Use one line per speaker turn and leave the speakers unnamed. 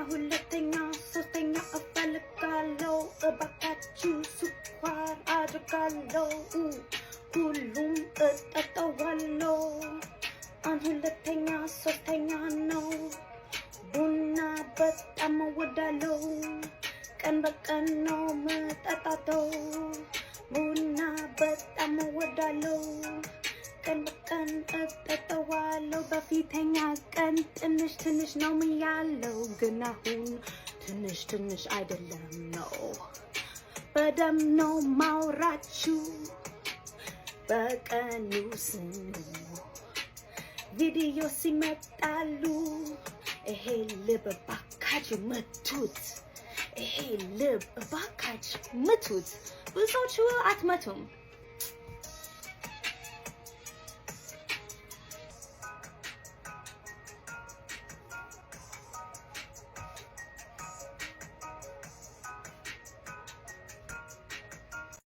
ሁለተኛ፣ ሶስተኛ እፈልጋለሁ። እባካችሁ ስኳር አድርጋለሁ። ሁሉም እጠጣዋለሁ። አንድ፣ ሁለተኛ፣ ሶስተኛ ነው። ቡና በጣም እወዳለሁ። ቀን በቀን ነው ምጠጣው። ቡና በጣም እወዳለሁ። ቀን በቀን እጠጣዋለሁ። በፊተኛ ቀን ትንሽ ትንሽ ነው ያለው፣ ግን አሁን ትንሽ ትንሽ አይደለም ነው፣ በደም ነው ማውራችሁ። በቀኑ ስሙ ቪዲዮ ሲመጣሉ ይሄ ልብ እባካችሁ ምቱት። ይሄ ልብ እባካችሁ ምቱት። ብዙዎቹ አትመቱም።